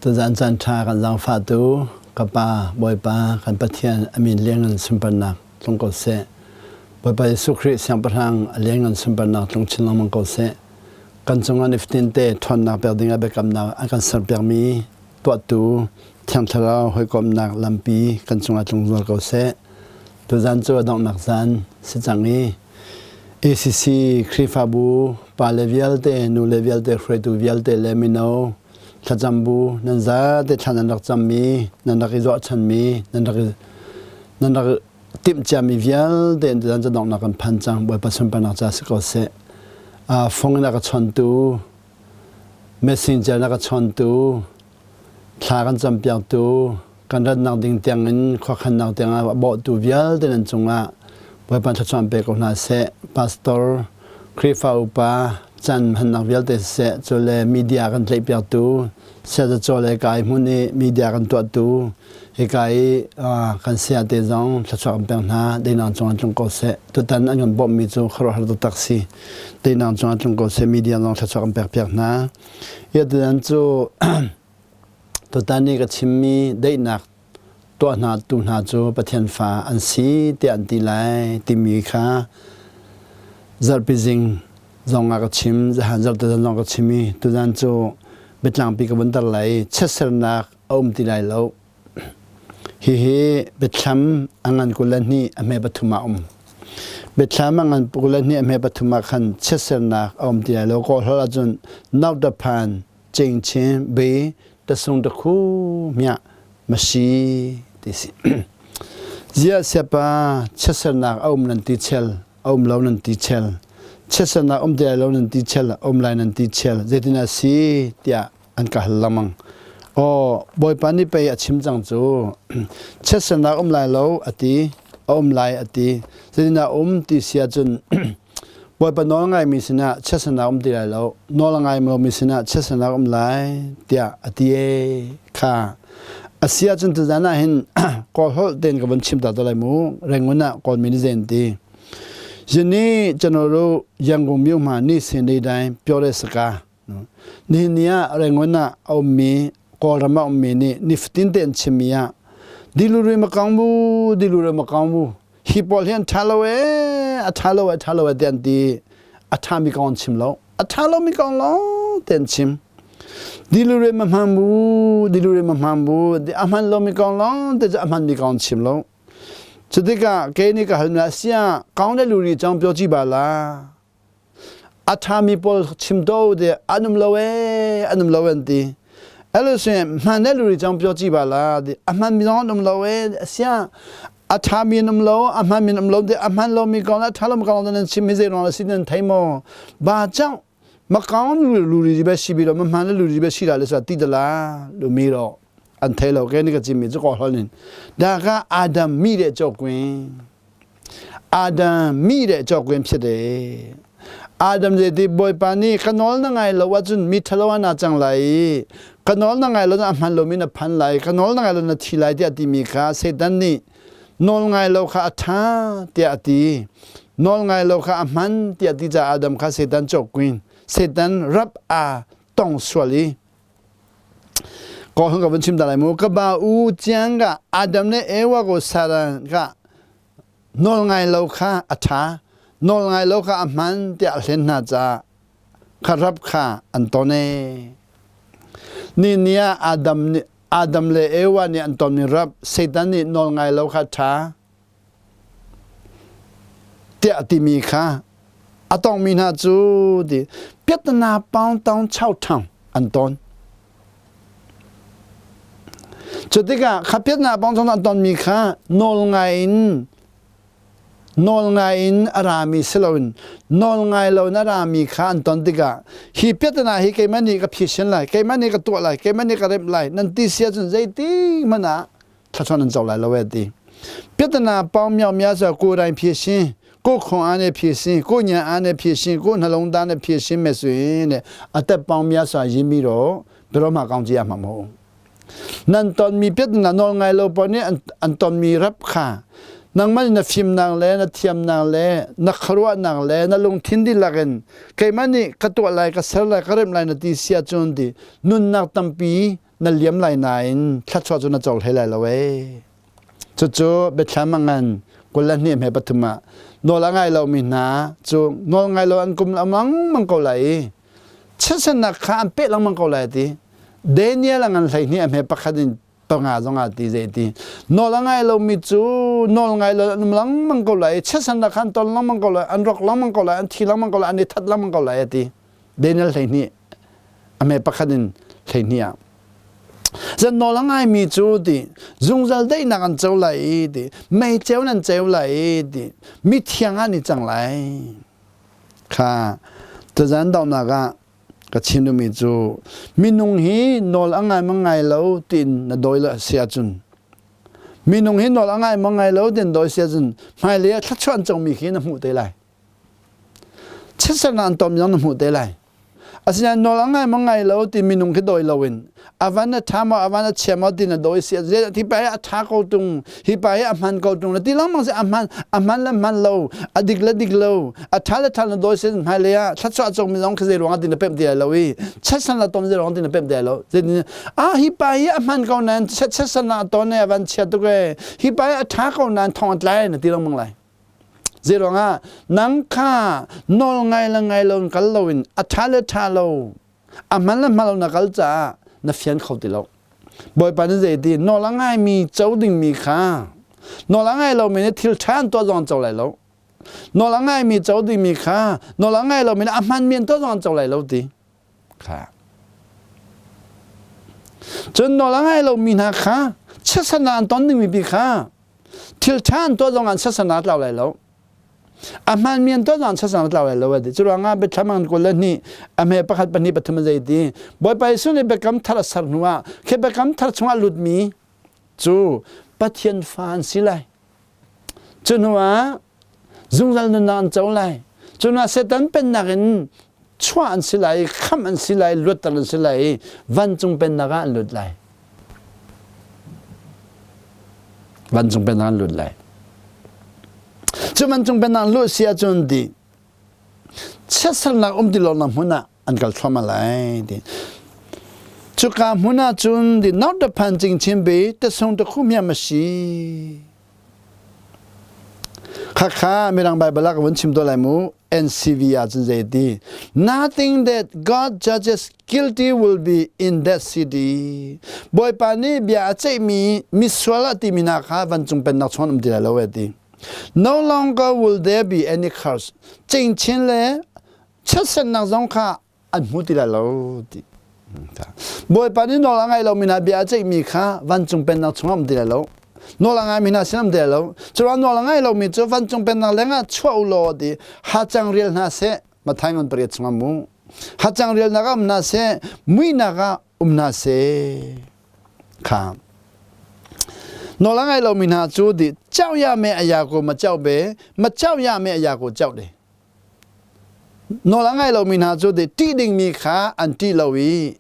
Tuzan caan ṭha kan zaangfahtu ka Pa Bawipa kan Pathian a min lianngan sunparnak tlung ko seh. Bawipa Jesuh Khrih Siangpahrang a lianngan sunparnak tlung chin lengmang ko seh. Kan cungah nifatin te ṭhawnnak pek dingah biakamnak an kan serpiakmi tuahtu Thiang Thlarau hawikomhnak lampi kan cungah tlung zual ko seh. Tuzan cu a donghnak zan si cang i ACC Khrihfabu pale vialte, nule vialte, hruaitu vialte le mino thlacam bu nan zate thla nan rak cammi, nan rak i ruahchanmi, nan rak nan rak timhciami vialte tuzan cu donghnak kan phan cang. Bawipa sunparnak ca si ko seh. Fung in a ka chawntu, messenger in a ka chawntu, thla kan campiaktu, kan ratnak ding tiangin khuakhannak tiangah a bawhtu vialte nan cungah Bawipa thluachuah pe ko hna seh. Pastor, Khrihfa upa, chan hmannak vialte siseh, cule media kan tlaihpiaktu, siazacaw le kai hmun i media kan tuahtu, hika i kan saya te zong thluachuah kan pek hna, deinang cungah tlung ko seh. Tutan an kan bawmhmi cu khuaruahhar taktak si. Deinang cungah tlung ko seh, media zong thluachuah kan pek piak hna. Hi tutan cu Tutan i ka chimmi daihnak tuah hna tu hna cu Pathian fa an si tiah an ti lai timi kha zarhpi zing zong ah ka chim, zahan zarhte zan zong ka chim i tuzan cu biatlangpi ka vun tar lai i chiatsernak a um ti lai lo. Hihi biathlam a ngan 22 a hme pathum ah a um. Biathlam a ngan 22 a hme pathum ah khan chiatsernak a um ti lai lo. Kawlholh ahcun nautaphan 正前被得送得苦命ma si ti si. Ziah siapa chiatsernak a um nan ti chel, a um lo nan ti chel, chiatsernak um ti lai lo nan ti chel, a um lai nan ti chel, zeitin a si tiah an ka hal lengmang. Aw, Bawipa nih pei a chim cang cu, chiatsernak um lai lo a ti, a um lai a ti, zeitin a um ti si ahcun Bawipa nawl ngaimi sinah chiatsernak um ti lai lo, nawl a ngai lomi sinah chiatsernak um lai tiah a ti ee kha. A si ahcun tuzan ah hin Kawl holh tein ka vun chim ta te lai mu. Rangoon ah Kawlmi nih zei an ti. ယနေ့ကျွန်တော်တို့ရန်ကုန်မြို့မှာနေ့စဉ်နေ့တိုင်းပြောတဲ့စကားနော်နေ့နေ့ကရန်ကုန်ကအုံမီကောရမအုံမီနေနိဖတင်တဲ့ချင်မီယဒီလူတွေမကောင်းဘူးဒီလူတွေမကောင်းဘူး hi pawl hi an ṭha lo ee a ṭha lo a ṭha lo e ti an ti a ṭhami kong an chim lo a ṭha lomi kong lawng te an chim dilure ma hman bu dilure ma hman bu a hman lomi kong lawng te cu a hmanmi kong an chim lo cu tikah kei nih ka hal mi sia kong le luri cang pyo ci ba la A ṭhami pawl chim to de an um lo ee an um lo an ti. Elo sin hman le luri cang pio ci ba la di a hman mi zong an um lo ee sia a ṭhami an um lo a hman mi an um lo de a hman lo mi kong le a ṭha lo mi kong nan chim mi zei ruang si nan thei maw ba cang ma kong luri be si bi lo ma hman le luri be si la le sa ti da la lu mi ro an thei lo ke ni ka chim mi chu ko hol nin da ka Adam mi de chok kwin အာဒံမိတဲ့အကြောက်ကွင်းဖြစ်တယ်အာဒမ် စေဒီဘွိုပါနီကနောလနငိုင်လောဝဂျွန်မိထလောနာချန်လိုက်ကနောလနငိုင်လောအမှန်လိုမီနဖန်လိုက်ကနောလနငိုင်လောနထီလိုက်တဲ့တိမီခါစေတန်နီနောလငိုင်လောခအထာတဲ့တီနောလငိုင်လောခအမှန်တဲ့တိကြအာဒမ်ခစေတန်ကြောက်ကွင်းစေတန်ရပ်အာတောင်းဆွလီ ကောဟန်ကဝန်ချင်တလိုက်မကဘာဦးကျန်ကအာဒမ်နဲ့အေဝါကိုဆာရန်က nawl ngai lo kha a ṭha nawl ngai lo kha a hman tiah a hlen hna caah kha rap kha an ton ee. Ni ni ah Adam nih Adam le Ewa nih an tonmi rap Satan nih nawl ngai lo kha ṭha tiah a timi kha a tongmi hna cu ti piatana paung taung chau ṭhang an ton. Cu tikah kha piatnak bang an tonmi kha nawl ngai in nawl ngai in a rami si loin nawl ngai lo in a rami kha an ton tikah hi piatana hi keimah nih ka phisin lai keimah nih ka tuah lai keimah nih ka remh lai nan ti si ahcun zeiti hmanh ah thluachuah nan co lai lo e ti piatana pau miao mia sa ko rai phi sin ko khong ane phi sin ko nya ane phi sin ko hnalong da ne phi sin me su ne ate pau mia sa yin mi ro ဘယ်တော့မှကောင်းကြရမှာမဟုတ်nan ton mi piat na nol ngai lo pon nih an ton mi rap kha nangmah na fim nang le na thiam nang le na kharuah nang le na lungthin dihlak in keimah nih ka tuah lai ka ser lai ka remh lai na ti sia cun ti nunnak tampi na liam lai nain thluachuah cu na co hlei lai lo ee. Cucu biathlam a ngan 22 hme pathum ah nawl a ngai lomi hna cu nawl ngai lo an kum lengmang ko lai i chiatsernak kha an peh lengmang ko lai ti. Daniel a ngan 12 a hme pakhat in panga zong ah ti zei ti nawl a ngai lomi cu nawl ngai lo an um lengmang ko lai i chiatsernak kha an ton lengmang ko lai an rawk lengmang ko lai an thi lengmang ko lai an i that lengmang ko lai a ti. Daniel 12 a hme pakhat in 12 ah Zan nawl a ngaimi cu ti zungzal daihnak an co lai i ti mei ceu nan ceu lai i ti mithiang ah ni cang lai kha tuzan donghnak ah ka chim duhmi cu minung hi nawl a ngai ma ngai lo tiin na dawi lo si ahcun minung hi nawl a ngai ma ngai lo tiin dawi si ahcun hmailei ah thluachuah an congmi khi na hmuh te lai Chiatsernak an tom zong na hmuh te lai. Asinain nawl a ngai maw ngai lo ti minung khi dawi loin a van a ṭha maw a van a chia maw ti na dawi si hi pa hi a ṭha ko ṭung hi pa hi a hman ko ṭung na ti lengmang si a hman a hman le hman lo a dik le dik lo a ṭha le ṭha na dawi si hmailei ah thluachuah cawk mi zong khi zei ruangah ti na pemh ti lai lo i chiatsan la tom zei ruangah ti na pemh ti lai lo zeitin ah hi pa hi a hman ko nain chiatsan a ton e a van chia tuk e hi pa hi a ṭha ko nain thong a tlai na ti lengmang lai Zeiruangah nang kha nawl ngai le ngai lo in kal loin a ṭha le ṭha lo a hman le hman lo na kal caah na fian kho ti lo. Bawipa nih zei ti nawl a ngaimi co dingmi kha nawl a ngai lomi nih thil ṭha an tuah zong an co lai lo. Nawl a ngaimi co dingmi kha nawl a ngai lomi nih a hmanmi an tuah zong an co lai lo ti. Kha. Cun nawl a ngai lomi hna kha chiatsernak an ton dingmi pi kha Thil ṭha an tuah zong an sasan aa tlau lai lo. A hmaanmi an tuah zong an sasan aa tlau lai lo a ti. Curuangah biathlam an 22 a hme pakhat pahnih pathum a zei ti. Bawipa Jesuh nih biakam thar a ser hnuah khi biakam thar chungah lutmi cu Pathian fa an si lai. Cu hnuah zungzal nunnak an co lai. Cu hnuah Satan pennak in chuah an si lai, khamh an si lai, luatter an si lai i vancung pennak ah an lut lai. Vancung pennak an lut lai. Cu vancung pennak an luh si ahcun ti chiatsernak um ti lonak hmun ah an kal thluahmah lai ti. Cuka hmun ah cun di not the phan cing chin bi te sung te khu miam a si. Khakha Mirang Bible ah ka vun chim to lai mu. NCV ah cun zei ti Nothing that God judges guilty will be in that city. Bawipa nih bia a ceihmi misual a timi hna kha vancung pennak chung an um ti lai lo e ti. No longer will there be any curse. Cingchin le chiatsernak zong kha an hmu ti lai lo ti. Bawipa nih nawl a ngai lomi hna bia a ceihmi kha vancung pennak chungah um ti lai lo. Nawl a ngaimi hna sin um ti lai lo. Curuang nawl a ngai lomi cu vancung pennak lengah chuah u law ti hacang rial hna seh Matthai ngan pariat chungah mu. Hacang rialnak ah um hna seh muihnak ah um hna seh. Kha. Nawl a ngai lomi hna cu di chau ya me aya ko ma chau be ma chau ya me aya ko chau de. Nawl a ngai lomi hna cu ṭih dingmi kha an ṭih lo i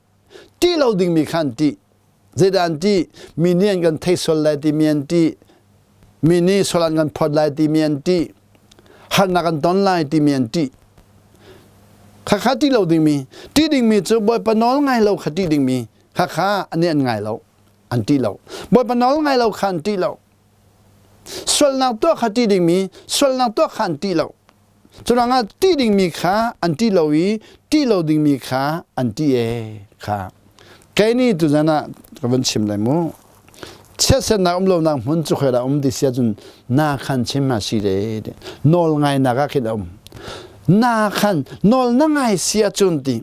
ṭih lo dingmi kha an ṭih. Zeidah an ṭih? Mi nih an kan thei sual lai timi an ṭih. Mi nih sual an kan phawt lai timi an ṭih. Harnak an ton lai timi an ṭih. Khakha ṭih lo dingmi. Ṭih dingmi cu Bawipa nawl ngai lo kha ṭih dingmi. Khakha an nih an ngai lo. An ṭih lo. Bawipa nawl ngai lo kha an ṭih lo. Sualnak tuah kha ṭih dingmi, sualnak tuah kha an ṭih lo. Curuangah ṭih dingmi kha an ṭih lo i ṭih lo dingmi kha an ṭih ee kha. Kei nih tuzan ah ka van chim lai mu. Chiatsernak um lonak hmun cu khoi dah um ti si ahcun na khan chim ha si le nawl ngainak ah khin a um. Na khan nawl na ngai si ahcun ti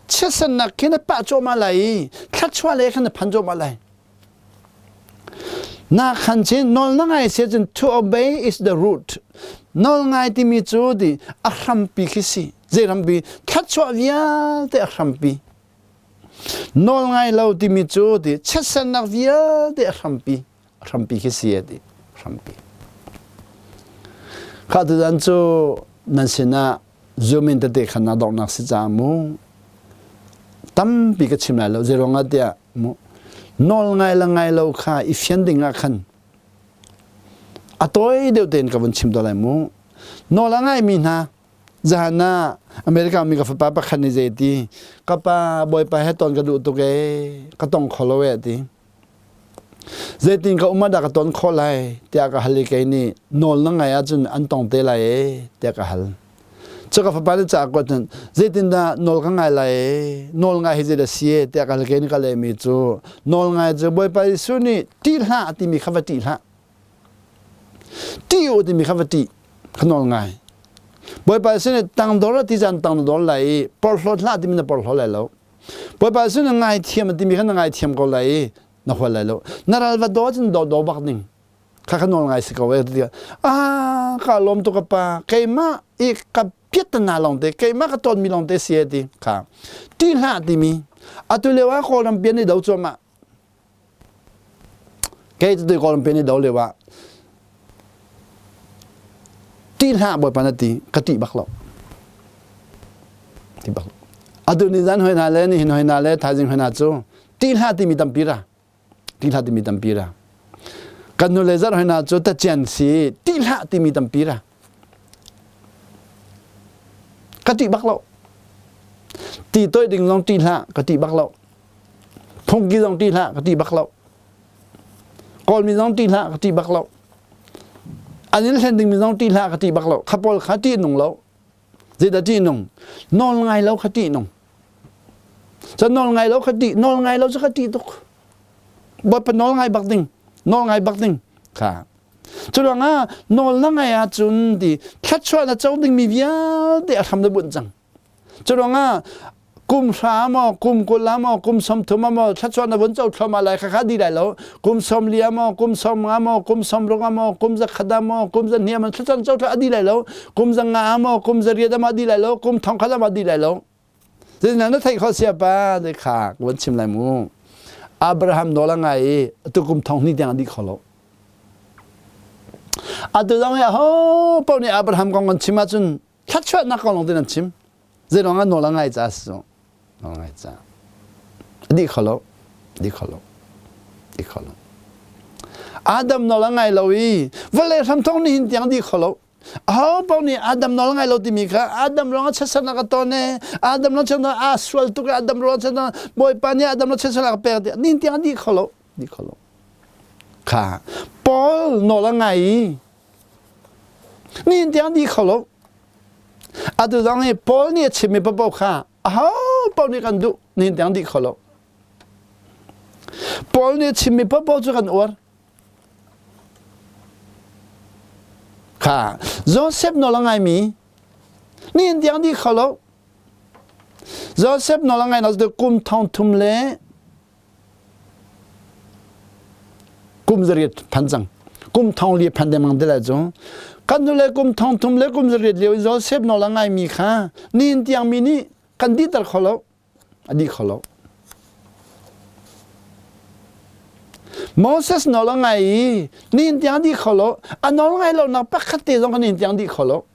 chiatsernak khi na pah cuahmah lai i thluachuah le khan na phan cuahmah lai. Na khan chin nawl na ngai si cun to obey is the root. Nawl ngai timi cu ti a hrampi khi si. Zei hrampi? Thluachuah vialte a hrampi. Nawl ngai lo timi cu ti chiatsernak vialte a hrampi. A hrampi khi si ti hrampi. Kha tuzan cu nan sinah Zoom in tete khan na donghnak si caah mu tampi ka chim lai lo zei ruangah tiah mu nawl ngai le ngai lo kha i fian ding ah khan a tawi deuh tein ka vun chim to lai mu nawl a ngaimi hna. Zahan ah America mi ka fapa pakhat nih zei ti ka pa bawipa he ton ka duh tuk ee ka tong kho lo ee ti. Zeitin ka um ah dah ka ton khawh lai tiah ka hal i kei nih nawl na ngai ahcun an tong te lai ee tiah ka hal. Cu ka fapa nih ca a kuat cun zeitindah nawl ka ngai lai ee nawl ngai hi zeidah si ee tiah ka hal kei nih ka lehmi cu nawl ngai cu Bawipa Jesuh nih ṭih hlah timi kha va ṭih hlah. Ṭih u timi kha va ṭih kha nawl ngai. Bawipa Jesuh nih tangdor a ti caan tangdor lai i porhlawt hlah timi na porhlaw lai lo. Bawipa Jesuh nih ngaithiam a timi kha na ngaithiam ko lai i na hual lai lo. Na ral va daw cun daw daw bak ding. Kha kha nawl ngai si ko e ti ah ka lawm tuk ka pa keimah i ka piat na lawng te keimah ka tawn mi lawng te si e ti kha ti hlah timi atu lio ah kawlram pian i do cuahmah Kei cu tuikawlram pen i do lio ah ṭih hlah Bawipa na ti ka ṭih bak lo. Ṭih bak lo. Atu ni zan hoi hna le nihin hoi hna le thaizing hoi hna cu ṭih hlah timi tampi ra. Ṭih hlah timi tampi ra. Kan nu le zarh hoi hna cu tacian si ṭih hlah timi tampi ra. Ka ṭih bak lo. Ti toih ding zong ṭih hlah ka ṭih bak lo. Phungki zong ṭih hlah ka ṭih bak lo. Kawlmi zong ṭih hlah ka ṭih bak lo. An in hlen dingmi zong ṭih hlah ka ṭih bak lo. Kha pawl kha ṭih nung lo. Zeidah ṭih nung? Nawl ngai lo kha ṭih nung. Cun nawl ngai lo kha ṭih, nawl ngai lo cu ka ṭih tuk. Bawipa nawl ngai bak ding, nawl ngai bak ding. Kha. Cu ruangah nawl na ngai ahcun ti thluachuah na co dingmi vialte a hram na bunh cang. Curuangah kum hra maw, kum 20 ah maw, kum 30 ah maw, thluachuah na vun co thluahmah lai kha kha di lai lo. Kum 40 ah maw, kum 50 maw, kum 60 ah maw, kum 100 ah maw, kum 200 ah maw, thluachuah co thluah a di lai lo. Kum 500 ah maw, kum 800 ah maw a di lai lo. Kum 1000 ah maw a di lai lo. Zeitindah na theih khawh sia pa te kha ka van chim lai mu. Abraham nawl a ngai i atu kum thong hnih tiang a dih kho lo. Atu zong hi aho paoh nih Abraham kong kan chim ahcun thluachuahnak kong lawng te nan chim zeiruang ah nawl a ngai ca si nawl a ngai ca a dih kho lo dih kho lo dih kho lo Adam nawl a ngai lo i vawlei hramthawk nihin tiang dih kho lo aho paoh nih Adam nawl ngai lo timi kha Adam ruang ah chiatsernak a ton e Adam ruang chiatsernak aa sual tuk e Adam ruang chiatsernak Bawipa nih Adam ruang chiatsernak a pek ti nihin tiang a dih kho lo dih kho lo kha Paul nawl a ngai i Nihin tiang dih kho lo. Atu zong hi Paul nih a chimmi paoh kha aho paoh nih kan duh nihin tiang dih kho lo. Paul nih a chimmi paoh cu kan uar. Kha Joseph nawl a ngaimi nihin tiang dih kho lo. Joseph nawl a ngai lo kum thong thum le Kum zariat phan cang. Kum thong li phan dengmang te lai cu. Kan hnulei kum thong thum le kum zariat lio i Joseph nawl a ngaimi kha nihin tiang mi nih kan dihter kho lo. A dih kho lo. Moses nawl a ngai i nihin tiang a dih kho lo. A nawl ngai lonak pakhat te zong kha nihin tiang dih kho lo.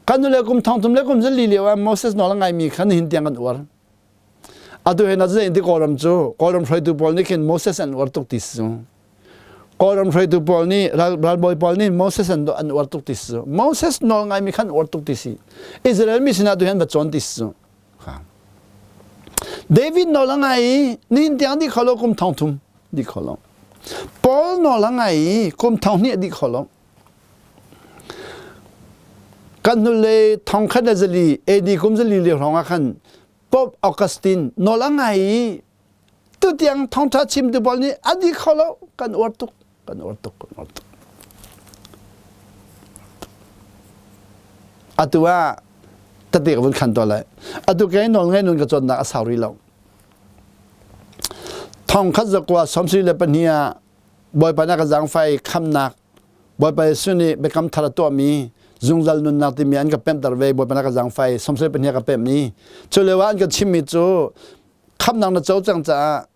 Kan hnulei kum thong thum le kum zali lio ah Moses nawl a ngaimi kha nihin tiang kan uar. Atu he na zei ti Kawlram cu Kawlram hruaitu pawl nih khin Moses an uar tuk ti si cu. Kawlram hruaitu pawl nih ralbawi pawl nih Moses an an uar tuk ti si cu. Moses nawl ngaimi khan uar tuk ti si. Israel mi sinah tu hian va cawn ti si cu. David nawl a ngai i nihin tiang dih kho lo kum thong thum dih kho lo. Paul nawl a ngai i kum thong hnih dih kho lo. Kan hnulei thongkhat le zali AD kum zali lio hrawng ah khan Pope Augustine nawl a ngai i tutiang thawngṭha chimtu pawl nih a di kho lo kan uar tuk kan uar tuk kan uar tuk atu ah tete ka vun khan to lai atu kei nawl ngai nun ka cawnnak a sau rih lo thongkhat zakua sawmsarih le pahnih ah Bawipa na ka zaangfai khamnak Bawipa Jesuh nih biakam thar a tuahmi zungzal nunnak timi an ka pemhter ve Bawipa na ka zaangfai 74 ka pemhmi cu lio ah an ka chimmi cu khamnak na co cang caah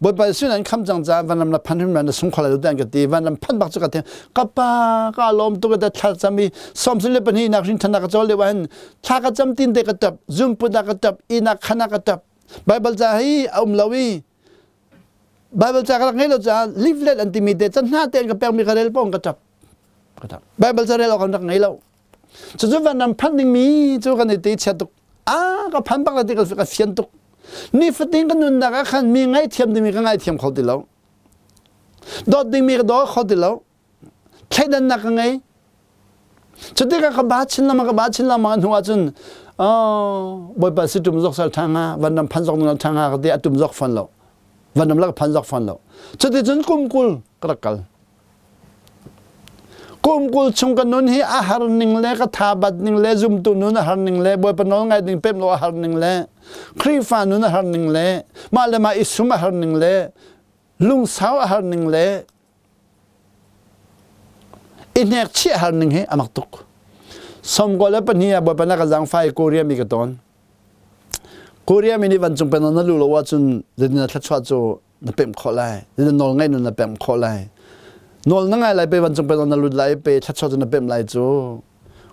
Bawipa Jesuh nih an kham cang caah vanram na phan hrim na sung kho lai lo ti an ka ti vanram phan bak cu ka thiam ka pa ka lawm tuk ta thla cam i 32 nak hrin than ka cawl lio ah hin thla ka cam tin te ka tap zumput ah ka tap inak khan ah ka tap Bible ca hi a um lo i Bible ca ka rak ngei lo caah leaflet an timi te can hna tein ka pekmi ka rel pawng ka ṭap. Ka ṭap. Bible ca rel awk an rak ngei lo. Cucu vanram phanh dingmi cu kan i te chia tuk. Ah, ka phan bak la ti ka fian tuk. Nifatin ka nunnak ah khan mi ngaihthiam dingmi ka ngaithiam kho ti lo. Dawt dingmi ka daw kho ti lo. Thleidannak ka ngei. Cutikah ka ba chin lengmang ka ba chin lengmang hnu ahcun oh Bawipa si tum zok sal ṭha hnga vanram phan zok nung ṭha hnga ka ti a tum zok fawn lo. Vanram la ka phan zok fawn lo. Cuticun kum 20 ka rak kal. Kum 20 chung ka nun hi a har ning le ka tha bat ning le zumtu nun a har ning le Bawipa nawl ngai ding pem lo a har ning le Khrihfa nun a har ning le mah le mah i sum a har ning le lungsau a har ning le i hnek chih a har ning hi a mak tuk. 92 ah Bawipa na ka zaangfah i Korea mi ka tawn. Korea mi nih vancung pen na lu lo ahcun zeitin na thluachuah cu na pemh khawh lai na nawl ngaih na pemh khawh lai nawl na ngai lai pe vancung pen na lut lai pe thluachuah cu na pemh lai cu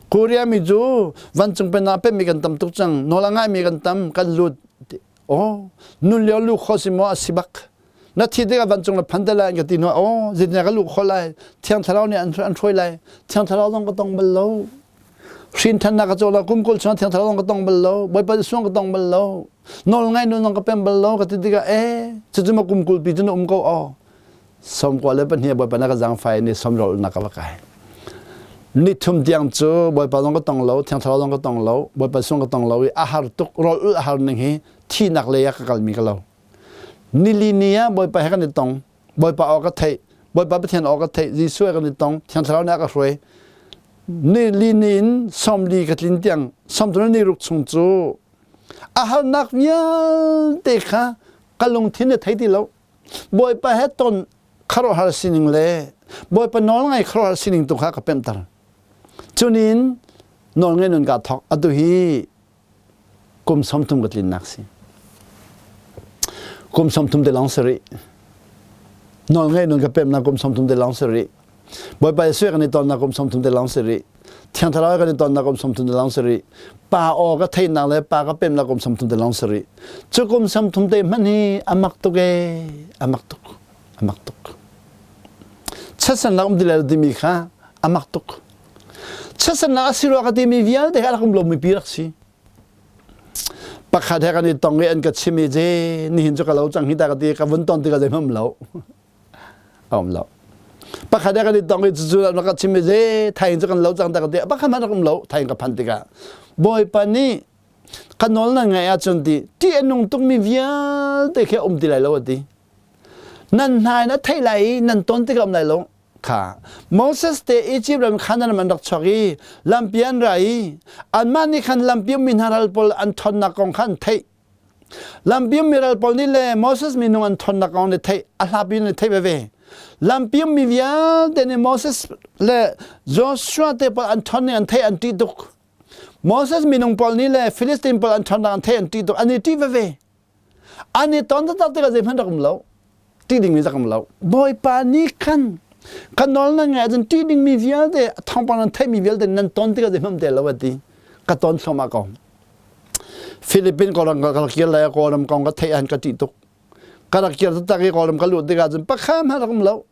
Korea mi cu vancung pen ah pemh mi kan tam tuk cang nawl a ngai mi kan tam kan lut oh nun lio lu kho si maw a si bak na thi tikah vancung na phan te lai ka ti hnu oh zeitin ka lu kho lai thiang thlarau nih an hruai lai thiang thlarau zong ka tong bal lo Hrin thannak ka caw lo kum 20 chung thiang thlarau ka tong bal lo Bawipa Jesuh ka tong bal lo nawl ngai nun ka pem bal lo ka ti tikah eh cucu ma kum 20 pi cu na um ko aw 92 Bawipa na ka zaangfai ni som rol na ka va kai ni thum tiang cu Bawipa zong ka tong lo thiang thlarau zong ka tong lo Bawipa Jesuh ka tong lo i a har tuk rol ul a har ning hi thihnak lei ah ka kalmi ka lo nili ni ah Bawipa he kan i tong Bawipa aw ka theih Bawipa Pathian aw ka theih Jesuh he kan i tong Thiang Thlarau nih a ka hruai ni li ni in 40 ka tlin tiang 36 ni ruk chung cu a harnak vialte kha ka lungthin nih thei ti lo Bawipa he ton khuaruahhar sining le Bawipa nawl ngai khuaruahhar sining tu kha ka pemhter cunin nawl ngai nun kaa thawk atu hi kum 30 ka tlinnak si. Kum 30 te lawng si rih. Nawl ngei nun ka pemnak kum 30 te lawng si rih. Bawipa Jesuh kan i tonnak kum 30 te lawng si rih. Thiang Thlarau kan i tonnak kum 30 te lawng si rih. Pa aw ka theihnak le pa ka pemnak kum 30 te lawng si rih. Cu kum 30 te hmanh hi a mak tuk ee, a mak tuk, a mak tuk. Chiatsannak um ti lai lo timi kha a mak tuk. Chiatsannak a si rua ka timi vialte kha rak um lomi pi rak si. Pakhat he kan i tong i an ka chim i je nihin cu ka lo cang hi ta ka ti ka vun ton tikah zeihmanh um lo. A um lo. Pakhat he kan i tong i cucu na ka chim i je thaing cu kan lo cang ta ka ti pakhat hmanh rak um lo thaing ka phan tikah Bawipa nih ka nawl nan ngaih ahcun ti ṭih a nung tukmi vialte khi a um ti lai lo a ti. Nan hna in a theih lai i nan ton tikah um lai lo. Kha Moses te Egypt ram khan an rak chuak i lampi an ra i anmah nih khan lampi ummi hna ral pawl an ṭhawnnak kong kha an theih. Lampi ummi ral pawl nih le Moses minung an ṭhawnnak kong nih theih a hlapi in theih veve. Lampi ummi vialte nih Moses le Joshua te pawl an ṭhawn ning an theih an ṭih tuk. Moses minung pawl nih le Philistine pawl an ṭhawnnak an theih an ṭih tuk an i ṭih veve. An i ton taktak tikah zeihmanh rak um lo. Ṭih dingmi rak um lo. Bawipa nih khan ka nawl nan ngaih ahcun ṭih dingmi vialte thawngpang nan theihmi vialte nan ton tikah zeihmanh um te lo a ti. Ka ton thluahmah ko. Philippine Kawlram ka rak kir lai Kawlram kong ka theih ahhin ka ṭih tuk. Ka rak kir taktak i Kawlram ka luh tikah cun pakhat hmanh rak um lo.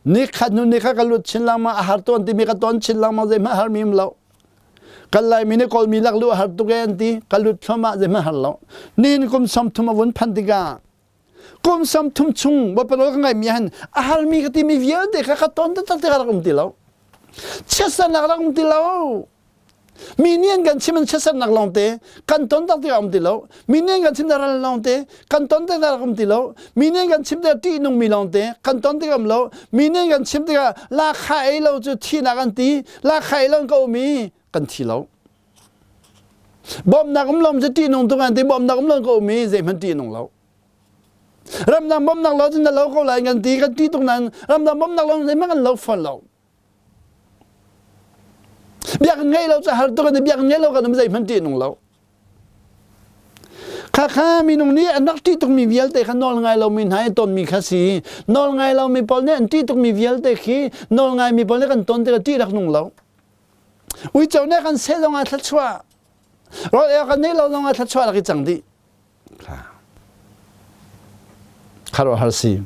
Nikhat hnu nikhat ka lut chin lengmang a har tawn timi ka ton chin lengmang zeihmanh harmi um lo. Kan Laimi nih Kawlmi lak lu a har tuk e an ti ka lut thluahmah zeihmanh har lo. Nihin kum 30 a vun phanh tikah kum 30 chung Bawipa nawl ka ngaihmi ahhin a harmi ka timi vialte kha ka ton taktak tikah rak um ti lo. Chiatsernak rak um ti lo. Mi nih an kan chim an chiatsernak lawngte kan ton tak tikah um ti lo. Mi nih an kan chim ral lawngte kan ton tikah rak um ti lo. Mi nih an kan chim tikah ṭihnungmi lawngte kan ton tikah um lo. Mi nih an kan chim tikah lakha ei lo cu thihnak an ti. Lakha ei lo ka um i kan thi lo. Bawmhnak um lo cu ṭihnung tuk an ti. Bawmhnak um lo ka um i zeihmanh ṭihnung lo. Ramdang bawmhnak lo cun na lo ko lai kan ti kan ti tuk nain ramdang bawmhnak lo zeihmanh kan lo fawn lo. Biakinn ngei lo cu har tuk an biakinn ngei lo kan um zeihmanh ṭih nung lo. Khakha minung nih an rak ṭih tukmi vialte kha nawl ngai lomi hna i tonmi kha si. Nawl ngai lomi pawl nih an ṭih tukmi vialte khi nawl ngaimi pawl nih kan ton tikah ṭih rak nung lo. Uico nih kan seh zongah thluachuah, rawl ei kan neih lo zongah thluachuah rak i cang dih. Kharuahhar si.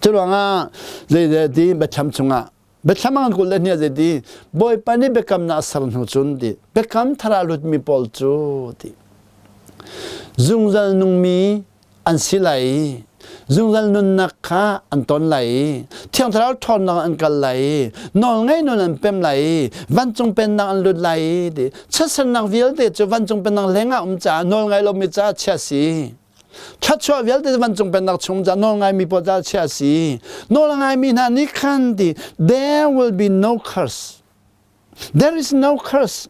Cu ruangah zeizeh ti biathlam chungah. Biathlam an 22 zeiti Bawipa nih biakamnak a ser hnu cun ti biakam thar ah lutmi pawl cu ti zungzal nungmi an si lai i zungzal nunnak kha an ton lai i Thiang Thlarau ṭhawnnak an kal lai i nawlngei nun an pem lai i vancung pennak an lut lai i ti chiatsernak vialte cu vancung pennak lengah um caah nawlngai lomi caah chia si. Thluachuah vialte vancung pennak chung ca nawl ngaimi pawl ca chia si. Nawl ngaimi hna nih khan ti there will be no curse. There is no curse.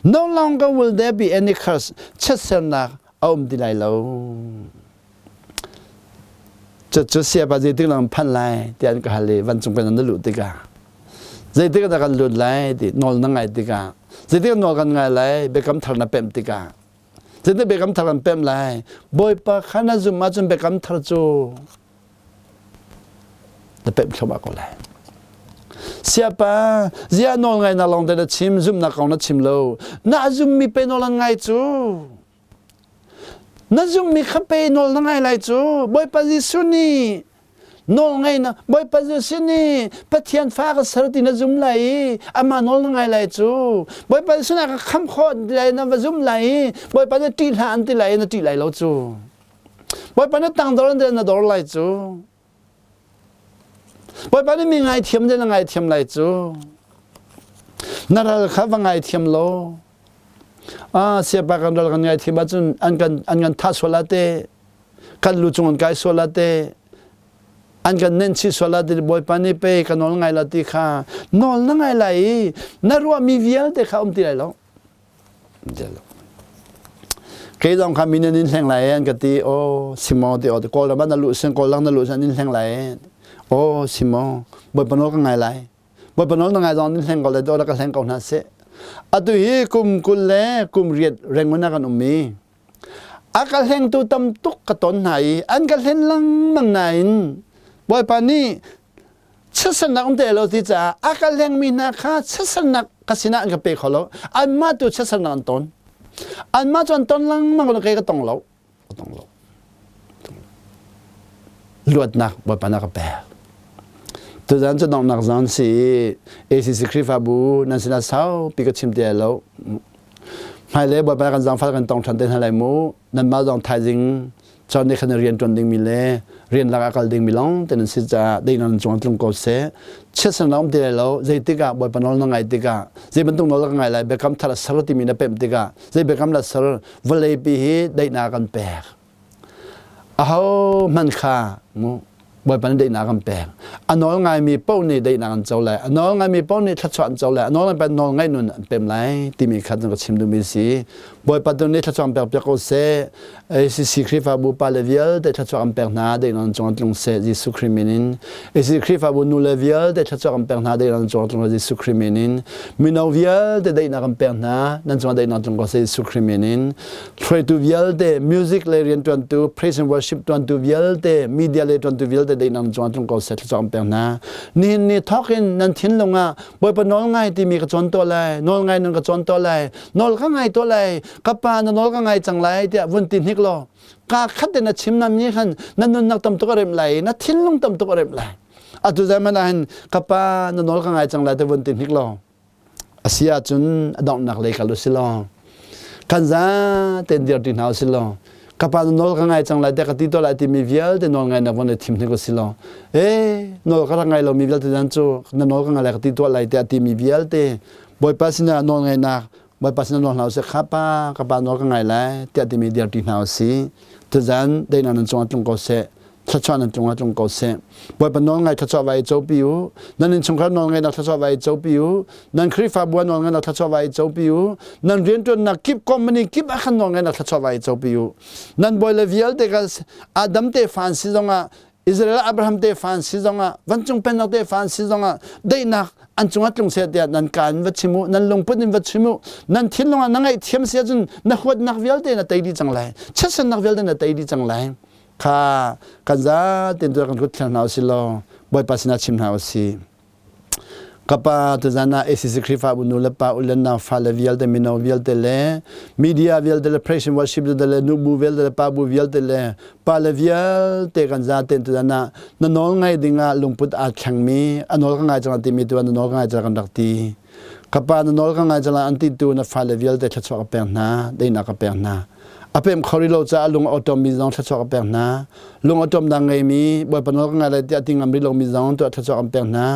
No longer will there be any curse. Chiatsernak a um ti lai lo. Cucu siapa zeitik lang phan lai ti an ka hal i vancung pennak na luh tikah zeitik dah kan lut lai ti nawl na ngai tikah zeitik nawl kan ngai lai biakam thar na pemh tikah Zeitin biakam thar kan pemh lai? Bawipa kha na zumh ahcun biakam thar cu na pemh thluahmah ko lai. Siapa, ziah nawl ngai na lawng te na chim, zumhnak kong na chim lo. Na zummi pe nawl an ngai cu. Na zummi kha pe nawl na ngai lai cu. Bawipa Jesuh nih Nawlngaihnak Bawipa Jesuh nih Pathian fa ka ser ti na zum lai i amah nawl na ngai lai cu. Bawipa Jesuh nih a ka khamh khawh lai na va zum lai i Bawipa nih ṭih hlah an ti lai i na ṭih lai lo cu. Bawipa nih tangdor an ti na dor lai cu. Bawipa nih mi ngaithiam na ngaithiam lai cu. Na ral kha va ngaithiam law. Ah, siapa kan ral kan ngaithiam ahcun an kan an kan thah sual ah teh kan lu cung an kai sual ah teh an kan nenh chih sual ah ti Bawipa nih pe ka nawl ngai la ti kha nawl na ngai lai i na ruahmi vialte kha um ti lai lo. Kei zong kha min in hleng lai an ka ti o simo ti o Kawlram ah na luh sin Kawlram na luh sin in hleng lai o simo Bawipa nawl ka ngai lai Bawipa nawl na ngai zong in hleng ko lai do ka hleng ko hna seh atu hi kum 20 le kum riat Rangoon ah kan um mi A ka hlengtu tam tuk ka ton hna i an ka hlen lengmang nain Bawipa nih chiatsernak um te lo ti caah a ka hlengmi hna kha chiatsernak ka sinah an ka pe kho lo. Anmah tu chiatsernak an ton. Anmah cu an ton lengmang lo kei ka tong lo. Ka tong lo. Luatnak Bawipa na ka pek. Tuzan cu donghnak zan si i ACC Khrihfabu nan sinah saupi ka chim ti lai lo. Hmailei Bawipa kan zaangfah kan tong ṭhan te hna lai mu. Nanmah zong thaizing caan nih khan rian ṭuan dingmi le rian lak ah kal dingmi lawng te nan si caah daihnak nan cung tlung ko seh. Chiatsernak um ti lai lo. Zeitik ah Bawipa nawl na ngai tikah zei bantuk nawl ka ngai lai biakam thar a ser timi na pemh tikah zei biakam la ser vawleipi hi daihnak kan pek. Aho hmanh kha mu Bawipa nih daihnak an pek. A nawl ngaimi paoh nih daihnak an co lai. A nawl ngaimi paoh nih thluachuah an co lai. A nawl ngaimi nawl ngaih nun an pem lai timi kha ka chim duhmi si. Bawipa tu nih thluachuah an pek piak ko seh. ACC Khrihfabu pa le vialte thluachuah an pek hna daihnak an cung tlung seh Jesuh Khrih min in. ACC Khrihfabu nu le vialte thluachuah an pek hna daihnak an cung tlung Jesuh Khrih min in. Mino vialte daihnak an pek hna nan cungah daihnak tlung ko seh Jesuh Khrih min in. Hruaitu vialte, music le rianṭuantu, praise and worship ṭuantu vialte, media le ṭuantu vialte daihnak cung ah tlung ko seh thluachuah kan pek hna. Nihin ni thawk in nan thinlung ah Bawipa nawl ngai timi ka cawn tuah lai, nawl ngai nun ka cawn tuah lai, nawl ka ngai tuah lai, ka pa na nawl ka ngai cang lai tiah vun ti hnik law ka khat in a chim nam ni khan na nunnak tam tuk a remh lai, na thinlung tam tuk a remh lai. Atu zaman ah hin ka pa na nawl ka ngai cang lai tiah vun ti hnik law A si ahcun a donghnak lei kal u si law kan zaten dir ti hna u si law ka pa nawl ka ngai cang lai tiah ka ti tuah lai timi vialte nawl ngainak von i thim hnik u si law ee nawl ka rak ngai lomi vialte nan cu na nawl ka ngai lai ka ti tuah lai tiah timi vialte Bawipa sinah nawl ngainak Bawipa sinah nawl hna u sih kha pa ka pa nawl ka ngai lai tiah timi dir ti hna u si tuzan daihnak nan cungah tlung ko seh thluachuah nan cungah tlung ko seh. Bawipa nawl ngai thluachuah vai copi u. Nan innchungkhar nawl ngainak thluachuah vai copi u. Nan Khrihfabu nawl ngainak thluachuah vai copi u. Nan rianṭuannak kip company kip ah khan nawl ngainak thluachuah vai copi u. Nan bawi le vialte ka Adam tefa an si zongah Israel Abraham tefa an si zongah vancung pennak tefa an si zongah daihnak an cungah tlung seh tiah nan ka in va chim u nan lungput in va chim u nan thinlung ah na ngaihthiam si ahcun na huatnak vialte na tei dih cang lai chiatsannak vialte na tei dih cang lai kha kan zaten tu kan kut thlang hna usih law Bawipa sinah chim hna usih. Ka pa tuzan ah ACC Khrihfabu nu le pa u le nau fale vialte mino vialte le media vialte le praise and worship vialte le nubu vialte le pa bu vialte le pa le vialte kan zaten tuzan ah na nawl ngai ding ah lungput aa thlengmi a nawl ka ngai cang timi tu na nawl ka ngai cang kan rak ti. Ka pa na nawl ka ngai cang an ti tu na fale vialte thluachuah ka pek hna, daihnak ka pek hna. A pem kho rih lo caah lung a awṭawmmi zong thluachuah ka pek hna. Lung awṭawmnak ngeimi Bawipa nawl ka ngai lai tiah ti ngam rih lomi zong tuah thluachuah kan pek hna.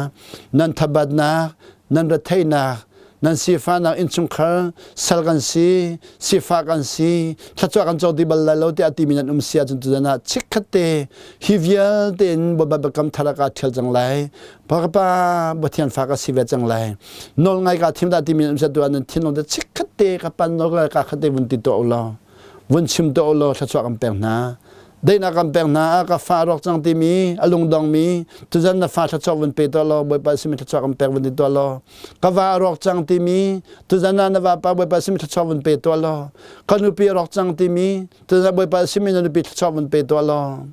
Nan thabatnak, nan retheihnak, nan sifahnak innchungkhar sal kan si, sifah kan si, thluachuah kan co ti bal lai lo tiah timi nan um si ahcun tuzan ah chikkhat te hi vialte in Bawipa biakam thar ah kaa ṭhial cang lai. Pa ka pa Pathian fa ka si ve cang lai. Nawl ngai kaa thim dah timi nan um si ahcun nan thinlung te chikkhat te ka pan nawl ka khat te vun ti tuah u law vun chim tuah u law thluachuah kan pek hna. Daihnak kan pek hna a ka fa rawk cang timi a lungdongmi tuzan na fa thluachuah vun pe tuah law Bawipa simi thluachuah kan pek vun ti tuah law ka va a rawk cang timi tuzan ah na vapa Bawipa simi thluachuah vun pe tuah law ka nupi a rawk cang timi tuzan Bawipa simi na nupi thluachuah vun pe tuah law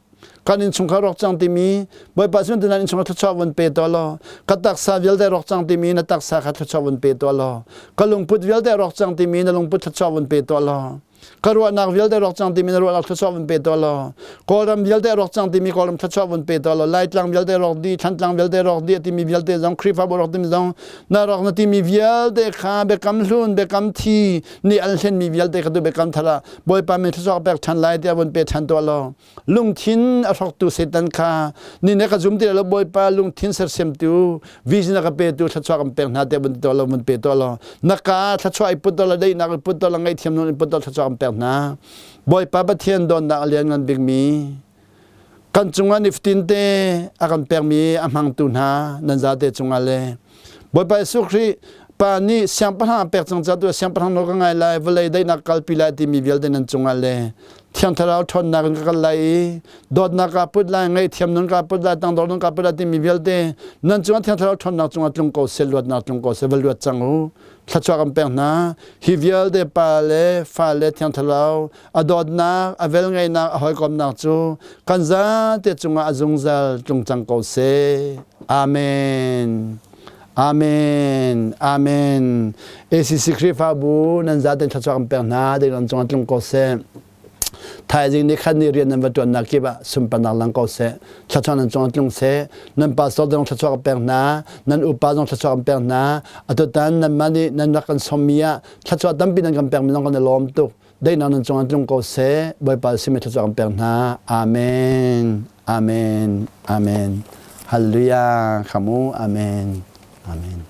kan innchungkhar rawk cang timi Bawipa simi tuzan innchungkhar thluachuah vun pe tuah law ka taksa vialte rawk cang timi na taksa kha thluachuah vun pe tuah law ka lungput vialte rawk cang timi na lungput thluachuah vun pe tuah law ka ruahnak vialte rawk cang timi na ruahnak thluachuah vun pe tuah law Kawlram vialte rawk cang timi Kawlram thluachuah vun pe tuah law Laitlang vialte rawk dih Thlantlang vialte rawk dih timi vialte zong Khrihfabu rawk timi zong na rawk na timi vialte kha biakam hlun biakam thi nih an hlenmi vialte kha tu biakam thar ah Bawipa min thluachuah pek ṭhan lai tiah vun pe ṭhan tuah law lungthin a hrawktu Satan kha ni ne ka zum ti lo Bawipa lungthin sersiamtu vision a ka petu thluachuah kan pek hna tiah vun ti tuah law vun pe tuah law na ka thluachuah i put tuah law daihnak i put tuah law ngaihthiam nun i put tuah thluachuah kan pek hna Bawipa Pathian dawtnak a lianngan bikmi kan cungah nifatin te a kan pekmi a hmangtu hna nan zate cungah le Bawipa Jesuh Khrih Pa nih siangpahrang a pek cang caah tu siangpahrang nawl ka ngai lai vawlei daihnak kalpi lai timi vialte nan cungah le Thiang Thlarau ṭhawnnak in ka kal lai i dawtnak kaa put lai ngaihthiam nun kaa put lai tangdor nun kaa put lai timi vialte nan cungah Thiang Thlarau ṭhawnnak cungah tlung ko seh luatnak tlung ko seh va luat cang u thluachuah kan pek hna hi vialte pa le fa le Thiang Thlarau a dawtnak a velngeihnak a hawikomnak cu kan zate cungah a zungzal tlung cang ko seh amen Amen. Amen. ACC Khrihfabu nan zaten thluachuah kan pek hna ding nan cungah tlung ko seh. Thaizing ni khat ni rian nan va tuannak kip ah sunparnak lang ko seh. Thluachuah nan cungah tlung seh. Nan pastor zong thluachuah kan pek hna. Nan upa zong thluachuah kan pek hna. Atutan nanmah nih nan rak kan sawmmi ah thluachuah tampi nan kan pekmi zong kan i lawm tuk. Daihnak nan cungah tlung ko seh. Bawipa simi thluachuah kan pek hna. Amen. Amen. Amen. Hallelujah. Khamu. Amen. Amen.